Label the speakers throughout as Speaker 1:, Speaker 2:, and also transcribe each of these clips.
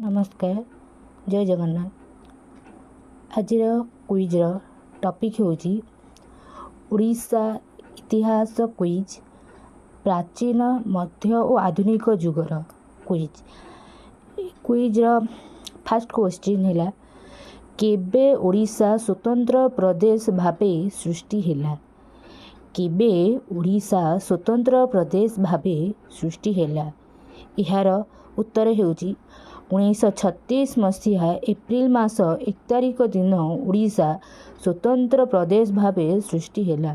Speaker 1: ନମସ୍କାର, ଜୟ ଜଗନ୍ନାଥ। ଆଜିର କୁଇଜ୍ର ଟପିକ୍ ହେଉଛି ଓଡ଼ିଶା ଇତିହାସ କୁଇଜ୍, ପ୍ରାଚୀନ, ମଧ୍ୟ ଓ ଆଧୁନିକ ଯୁଗର କୁଇଜ୍। କୁଇଜ୍ର ଫାଷ୍ଟ କ୍ୱେଶ୍ଚିନ୍ ହେଲା, କେବେ ଓଡ଼ିଶା ସ୍ୱତନ୍ତ୍ର ପ୍ରଦେଶ ଭାବେ ସୃଷ୍ଟି ହେଲା? କେବେ ଓଡ଼ିଶା ସ୍ୱତନ୍ତ୍ର ପ୍ରଦେଶ ଭାବେ ସୃଷ୍ଟି ହେଲା? ଏହାର ଉତ୍ତର ହେଉଛି 1936 ମସିହା ଏପ୍ରିଲ ମାସ 1 ତାରିଖ ଦିନ ଓଡ଼ିଶା ସ୍ୱତନ୍ତ୍ର ପ୍ରଦେଶ ଭାବେ ସୃଷ୍ଟି ହେଲା।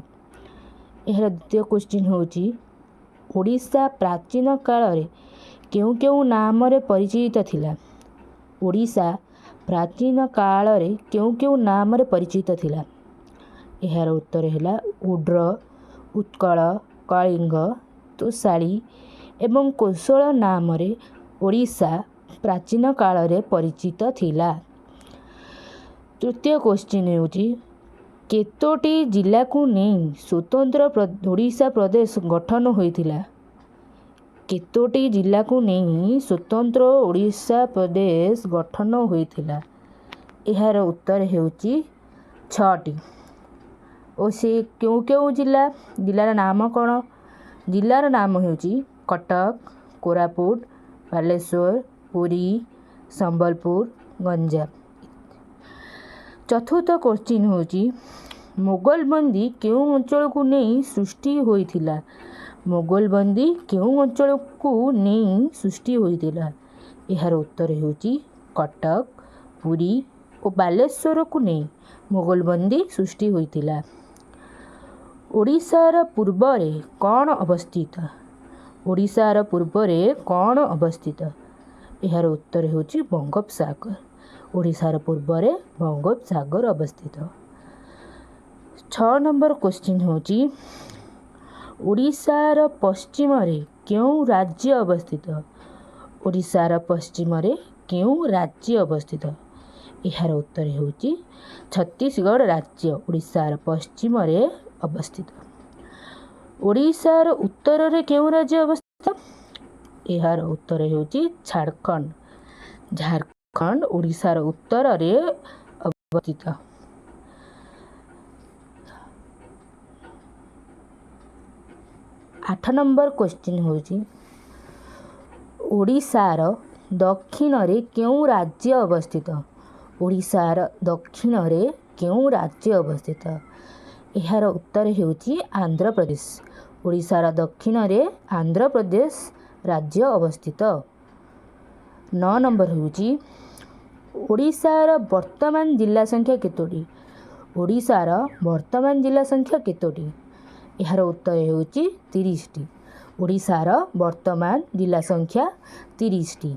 Speaker 1: ଏହାର ଦ୍ୱିତୀୟ କ୍ୱେଶ୍ଚିନ୍ ହେଉଛି, ଓଡ଼ିଶା ପ୍ରାଚୀନ କାଳରେ କେଉଁ କେଉଁ ନାମରେ ପରିଚିତ ଥିଲା? ଓଡ଼ିଶା ପ୍ରାଚୀନ କାଳରେ କେଉଁ କେଉଁ ନାମରେ ପରିଚିତ ଥିଲା? ଏହାର ଉତ୍ତର ହେଲା ଓଡ୍ର, ଉତ୍କଳ, କଳିଙ୍ଗ, ତୋଷାଳୀ ଏବଂ କୋଶଳ ନାମରେ ଓଡ଼ିଶା ପ୍ରାଚୀନ କାଳରେ ପରିଚିତ ଥିଲା। ତୃତୀୟ କ୍ୱେଶ୍ଚିନ୍ ହେଉଛି, କେତୋଟି ଜିଲ୍ଲାକୁ ନେଇ ସ୍ୱତନ୍ତ୍ର ଓଡ଼ିଶା ପ୍ରଦେଶ ଗଠନ ହୋଇଥିଲା? କେତୋଟି ଜିଲ୍ଲାକୁ ନେଇ ସ୍ୱତନ୍ତ୍ର ଓଡ଼ିଶା ପ୍ରଦେଶ ଗଠନ ହୋଇଥିଲା? ଏହାର ଉତ୍ତର ହେଉଛି 6ଟି। ଓ ସେ କେଉଁ କେଉଁ ଜିଲ୍ଲା? ଜିଲ୍ଲାର ନାମ କ'ଣ? ଜିଲ୍ଲାର ନାମ ହେଉଛି କଟକ, କୋରାପୁଟ, ବାଲେଶ୍ୱର, ପୁରୀ, ସମ୍ବଲପୁର, ଗଞ୍ଜାମ। ଚତୁର୍ଥ କ୍ୱେଶ୍ଚିନ୍ ହେଉଛି, ମୋଗଲବନ୍ଦୀ କେଉଁ ଅଞ୍ଚଳକୁ ନେଇ ସୃଷ୍ଟି ହୋଇଥିଲା? ମୋଗଲବନ୍ଦୀ କେଉଁ ଅଞ୍ଚଳକୁ ନେଇ ସୃଷ୍ଟି ହୋଇଥିଲା? ଏହାର ଉତ୍ତର ହେଉଛି କଟକ, ପୁରୀ ଓ ବାଲେଶ୍ୱରକୁ ନେଇ ମୋଗଲବନ୍ଦୀ ସୃଷ୍ଟି ହୋଇଥିଲା। ଓଡ଼ିଶାର ପୂର୍ବରେ କ'ଣ ଅବସ୍ଥିତ? ଓଡ଼ିଶାର ପୂର୍ବରେ କ'ଣ ଅବସ୍ଥିତ? ଏହାର ଉତ୍ତର ହେଉଛି ବଙ୍ଗୋପସାଗର। ଓଡ଼ିଶାର ପୂର୍ବରେ ବଙ୍ଗୋପସାଗର ଅବସ୍ଥିତ। 6 ନମ୍ବର କ୍ୱେଶ୍ଚିନ୍ ହେଉଛି, ଓଡ଼ିଶାର ପଶ୍ଚିମରେ କେଉଁ ରାଜ୍ୟ ଅବସ୍ଥିତ? ଓଡ଼ିଶାର ପଶ୍ଚିମରେ କେଉଁ ରାଜ୍ୟ ଅବସ୍ଥିତ? ଏହାର ଉତ୍ତର ହେଉଛି ଛତିଶଗଡ଼ ରାଜ୍ୟ ଓଡ଼ିଶାର ପଶ୍ଚିମରେ ଅବସ୍ଥିତ। ଓଡ଼ିଶାର ଉତ୍ତରରେ କେଉଁ ରାଜ୍ୟ ଅବସ୍ଥିତ? ଏହାର ଉତ୍ତର ହେଉଛି ଝାଡ଼ଖଣ୍ଡ। ଝାଡ଼ଖଣ୍ଡ ଓଡ଼ିଶାର ଉତ୍ତରରେ ଅବସ୍ଥିତ। 8 ନମ୍ବର କ୍ୱେଶ୍ଚିନ୍ ହେଉଛି, ଓଡ଼ିଶାର ଦକ୍ଷିଣରେ କେଉଁ ରାଜ୍ୟ ଅବସ୍ଥିତ? ଓଡ଼ିଶାର ଦକ୍ଷିଣରେ କେଉଁ ରାଜ୍ୟ ଅବସ୍ଥିତ? ଏହାର ଉତ୍ତର ହେଉଛି ଆନ୍ଧ୍ରପ୍ରଦେଶ। ଓଡ଼ିଶାର ଦକ୍ଷିଣରେ ଆନ୍ଧ୍ରପ୍ରଦେଶ ରାଜ୍ୟ ଅବସ୍ଥିତ। 9 ନମ୍ବର ହେଉଛି, ଓଡ଼ିଶାର ବର୍ତ୍ତମାନ ଜିଲ୍ଲା ସଂଖ୍ୟା କେତୋଟି? ଓଡ଼ିଶାର ବର୍ତ୍ତମାନ ଜିଲ୍ଲା ସଂଖ୍ୟା କେତୋଟି? ଏହାର ଉତ୍ତର ହେଉଛି 30ଟି। ଓଡ଼ିଶାର ବର୍ତ୍ତମାନ ଜିଲ୍ଲା ସଂଖ୍ୟା 30ଟି।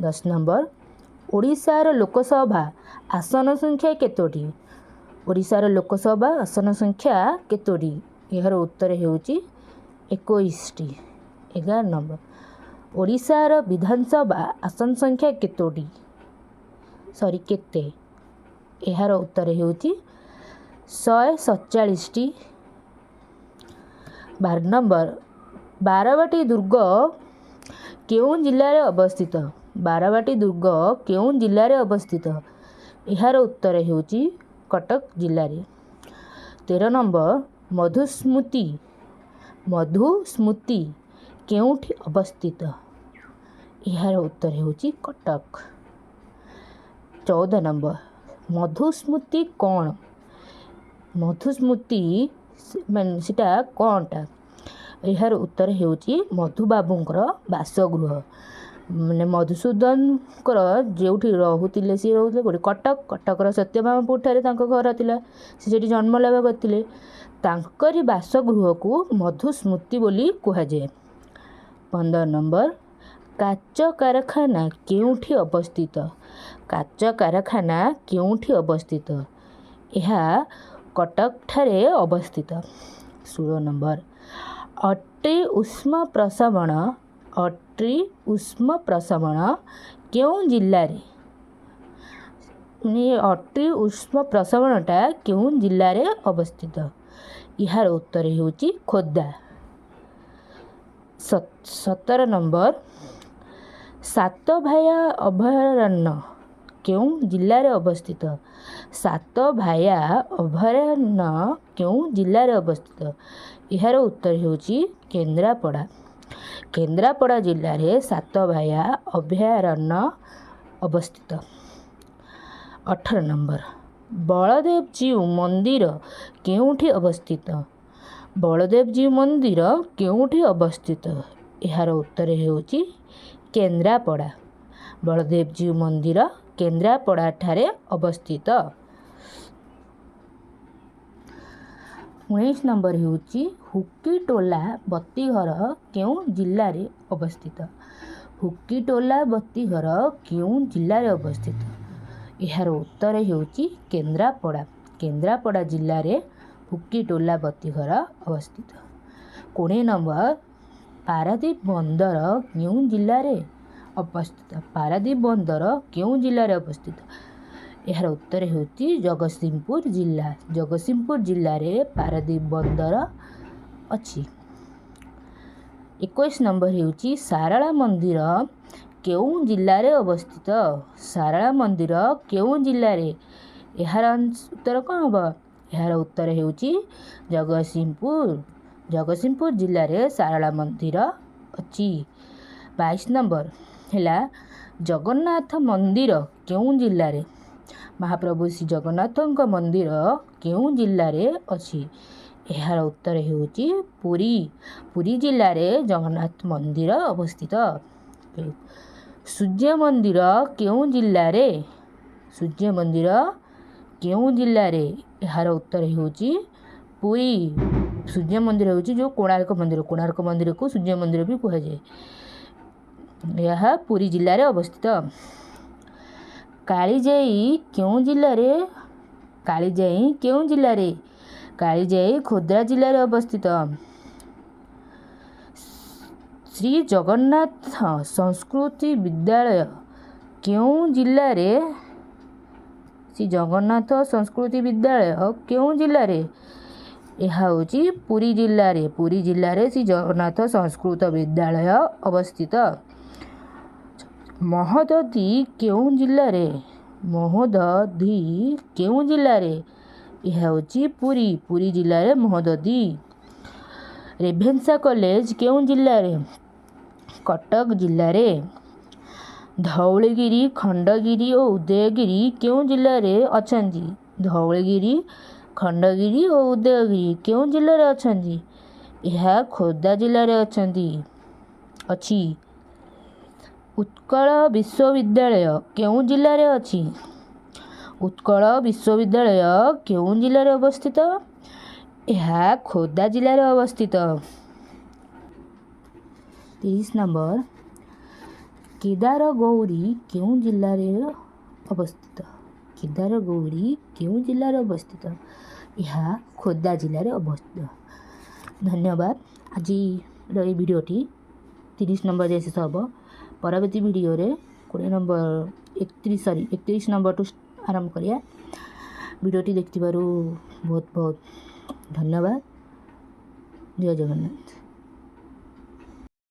Speaker 1: 10 ନମ୍ବର, ଓଡ଼ିଶାର ଲୋକସଭା ଆସନ ସଂଖ୍ୟା କେତୋଟି? ଓଡ଼ିଶାର ଲୋକସଭା ଆସନ ସଂଖ୍ୟା କେତୋଟି? ଏହାର ଉତ୍ତର ହେଉଛି 21ଟି। 11 ନମ୍ବର, ଓଡ଼ିଶାର ବିଧାନସଭା ଆସନ ସଂଖ୍ୟା କେତୋଟି, ସରି କେତେ? ଏହାର ଉତ୍ତର ହେଉଛି 147ଟି। 12 ନମ୍ବର, ବାରବାଟୀ ଦୁର୍ଗ କେଉଁ ଜିଲ୍ଲାରେ ଅବସ୍ଥିତ? ବାରବାଟୀ ଦୁର୍ଗ କେଉଁ ଜିଲ୍ଲାରେ ଅବସ୍ଥିତ? ଏହାର ଉତ୍ତର ହେଉଛି କଟକ ଜିଲ୍ଲାରେ। 13 ନମ୍ବର, ମଧୁସ୍ମୃତି କେଉଁଠି ଅବସ୍ଥିତ? ଏହାର ଉତ୍ତର ହେଉଛି କଟକ। 14 ନମ୍ବର, ମଧୁସ୍ମୃତି କ'ଣ? ମଧୁସ୍ମୃତି ମାନେ ସେଟା କ'ଣଟା? ଏହାର ଉତ୍ତର ହେଉଛି ମଧୁବାବୁଙ୍କର ବାସଗୃହ। ମାନେ ମଧୁସୂଦନଙ୍କର ଯେଉଁଠି ରହୁଥିଲେ, ସିଏ ରହୁଥିଲେ କେଉଁଠି? କଟକ। କଟକର ସତ୍ୟଭାମାପୁର ଠାରେ ତାଙ୍କ ଘର ଥିଲା। ସେ ସେଠି ଜନ୍ମ ଲାଭ କରିଥିଲେ। ତାଙ୍କରି ବାସଗୃହକୁ ମଧୁସ୍ମୃତି ବୋଲି କୁହାଯାଏ। 15 ନମ୍ବର, କାଚ କାରଖାନା କେଉଁଠି ଅବସ୍ଥିତ? କାଚ କାରଖାନା କେଉଁଠି ଅବସ୍ଥିତ? ଏହା କଟକଠାରେ ଅବସ୍ଥିତ। 16 ନମ୍ବର, ଅଟ୍ରି ଉଷ୍ମ ପ୍ରସବଣ, ଅଟ୍ରି ଉଷ୍ମ ପ୍ରସବଣ କେଉଁ ଜିଲ୍ଲାରେ, ମାନେ ଅଟ୍ରି ଉଷ୍ମ ପ୍ରସବଣଟା କେଉଁ ଜିଲ୍ଲାରେ ଅବସ୍ଥିତ? ଏହାର ଉତ୍ତର ହେଉଛି ଖୋର୍ଦ୍ଧା। 17 ନମ୍ବର, ସାତଭାୟା ଅଭୟାରଣ୍ୟ କେଉଁ ଜିଲ୍ଲାରେ ଅବସ୍ଥିତ? ସାତଭାୟା ଅଭୟାରଣ୍ୟ କେଉଁ ଜିଲ୍ଲାରେ ଅବସ୍ଥିତ? ଏହାର ଉତ୍ତର ହେଉଛି କେନ୍ଦ୍ରାପଡ଼ା। କେନ୍ଦ୍ରାପଡ଼ା ଜିଲ୍ଲାରେ ସାତଭାୟା ଅଭୟାରଣ୍ୟ ଅବସ୍ଥିତ। 18 ନମ୍ବର, ବଳଦେବଜୀଉ ମନ୍ଦିର କେଉଁଠି ଅବସ୍ଥିତ? ବଳଦେବଜୀଉ ମନ୍ଦିର କେଉଁଠି ଅବସ୍ଥିତ? ଏହାର ଉତ୍ତର ହେଉଛି କେନ୍ଦ୍ରାପଡ଼ା। ବଳଦେବଜୀଉ ମନ୍ଦିର କେନ୍ଦ୍ରାପଡ଼ାଠାରେ ଅବସ୍ଥିତ। 19 ନମ୍ବର ହେଉଛି ହୁକିଟୋଲା ବତୀଘର କେଉଁ ଜିଲ୍ଲାରେ ଅବସ୍ଥିତ? ହୁକିଟୋଲା ବତୀଘର କେଉଁ ଜିଲ୍ଲାରେ ଅବସ୍ଥିତ? ଏହାର ଉତ୍ତର ହେଉଛି କେନ୍ଦ୍ରାପଡ଼ା। କେନ୍ଦ୍ରାପଡ଼ା ଜିଲ୍ଲାରେ ହୁକିଟୋଲା ବତୀଘର ଅବସ୍ଥିତ। 20 ନମ୍ବର, ପାରାଦୀପ ବନ୍ଦର କେଉଁ ଜିଲ୍ଲାରେ ଅବସ୍ଥିତ? ପାରାଦୀପ ବନ୍ଦର କେଉଁ ଜିଲ୍ଲାରେ ଅବସ୍ଥିତ? ଏହାର ଉତ୍ତର ହେଉଛି ଜଗତସିଂହପୁର ଜିଲ୍ଲା। ଜଗତସିଂହପୁର ଜିଲ୍ଲାରେ ପାରାଦୀପ ବନ୍ଦର ଅଛି। 21 ନମ୍ବର ହେଉଛି ଶାରଳା ମନ୍ଦିର କେଉଁ ଜିଲ୍ଲାରେ ଅବସ୍ଥିତ? ଶାରଳା ମନ୍ଦିର କେଉଁ ଜିଲ୍ଲାରେ? ଏହାର ଉତ୍ତର କ'ଣ ହେବ? ଏହାର ଉତ୍ତର ହେଉଛି ଜଗତସିଂହପୁର। ଜଗତସିଂହପୁର ଜିଲ୍ଲାରେ ଶାରଳା ମନ୍ଦିର ଅଛି। 22 ନମ୍ବର ହେଲା ଜଗନ୍ନାଥ ମନ୍ଦିର କେଉଁ ଜିଲ୍ଲାରେ? ମହାପ୍ରଭୁ ଶ୍ରୀ ଜଗନ୍ନାଥଙ୍କ ମନ୍ଦିର କେଉଁ ଜିଲ୍ଲାରେ ଅଛି? ଏହାର ଉତ୍ତର ହେଉଛି ପୁରୀ। ପୁରୀ ଜିଲ୍ଲାରେ ଜଗନ୍ନାଥ ମନ୍ଦିର ଅବସ୍ଥିତ। ସୂର୍ଯ୍ୟ ମନ୍ଦିର କେଉଁ ଜିଲ୍ଲାରେ? ସୂର୍ଯ୍ୟ ମନ୍ଦିର କେଉଁ ଜିଲ୍ଲାରେ? ଏହାର ଉତ୍ତର ହେଉଛି ପୁରୀ। ସୂର୍ଯ୍ୟ ମନ୍ଦିର ହେଉଛି ଯେଉଁ କୋଣାର୍କ ମନ୍ଦିର, କୋଣାର୍କ ମନ୍ଦିରକୁ ସୂର୍ଯ୍ୟ ମନ୍ଦିର ବି କୁହାଯାଏ। ଏହା ପୁରୀ ଜିଲ୍ଲାରେ ଅବସ୍ଥିତ। କାଳିଜାଇ କେଉଁ ଜିଲ୍ଲାରେ? କାଳିଜାଇ କେଉଁ ଜିଲ୍ଲାରେ? କାଳିଜାଇ ଖୋର୍ଦ୍ଧା ଜିଲ୍ଲାରେ ଅବସ୍ଥିତ। ଶ୍ରୀ ଜଗନ୍ନାଥ ସଂସ୍କୃତି ବିଦ୍ୟାଳୟ କେଉଁ ଜିଲ୍ଲାରେ? ଶ୍ରୀ ଜଗନ୍ନାଥ ସଂସ୍କୃତି ବିଦ୍ୟାଳୟ କେଉଁ ଜିଲ୍ଲାରେ? ଏହା ହେଉଛି ପୁରୀ ଜିଲ୍ଲାରେ। ପୁରୀ ଜିଲ୍ଲାରେ ଶ୍ରୀ ଜଗନ୍ନାଥ ସଂସ୍କୃତ ବିଦ୍ୟାଳୟ ଅବସ୍ଥିତ। ମହୋଦଧି କେଉଁ ଜିଲ୍ଲାରେ? ମହୋଦଧି କେଉଁ ଜିଲ୍ଲାରେ? ଏହା ହେଉଛି ପୁରୀ। ପୁରୀ ଜିଲ୍ଲାରେ ମହୋଦଧି। ରେଭେନ୍ସା କଲେଜ କେଉଁ ଜିଲ୍ଲାରେ? କଟକ ଜିଲ୍ଲାରେ। ଧଉଳିଗିରି, ଖଣ୍ଡଗିରି ଓ ଉଦୟଗିରି କେଉଁ ଜିଲ୍ଲାରେ ଅଛନ୍ତି? ଧଉଳିଗିରି, ଖଣ୍ଡଗିରି ଓ ଉଦୟଗିରି କେଉଁ ଜିଲ୍ଲାରେ ଅଛନ୍ତି? ଏହା ଖୋର୍ଦ୍ଧା ଜିଲ୍ଲାରେ ଅଛି। ଉତ୍କଳ ବିଶ୍ୱବିଦ୍ୟାଳୟ କେଉଁ ଜିଲ୍ଲାରେ ଅଛି? ଉତ୍କଳ ବିଶ୍ୱବିଦ୍ୟାଳୟ କେଉଁ ଜିଲ୍ଲାରେ ଅବସ୍ଥିତ? ଏହା ଖୋର୍ଦ୍ଧା ଜିଲ୍ଲାରେ ଅବସ୍ଥିତ। 30 ନମ୍ବର, କେଦାରଗୌରୀ କେଉଁ ଜିଲ୍ଲାରେ ଅବସ୍ଥିତ? କେଦାରଗୌରୀ କେଉଁ ଜିଲ୍ଲାରେ ଅବସ୍ଥିତ? ଏହା ଖୋର୍ଦ୍ଧା ଜିଲ୍ଲାରେ ଅବସ୍ଥିତ। ଧନ୍ୟବାଦ। ଆଜିର ଏଇ ଭିଡ଼ିଓଟି 30 ନମ୍ବର ଯାଏ ଶେଷ ହେବ। ପରବର୍ତ୍ତୀ ଭିଡ଼ିଓରେ 20 ନମ୍ବର, 31, ସରି, 31 ନମ୍ବରଠୁ ଆରମ୍ଭ କରିବା। ଭିଡ଼ିଓଟି ଦେଖିଥିବାରୁ ବହୁତ ବହୁତ ଧନ୍ୟବାଦ। ଜୟ ଜଗନ୍ନାଥ।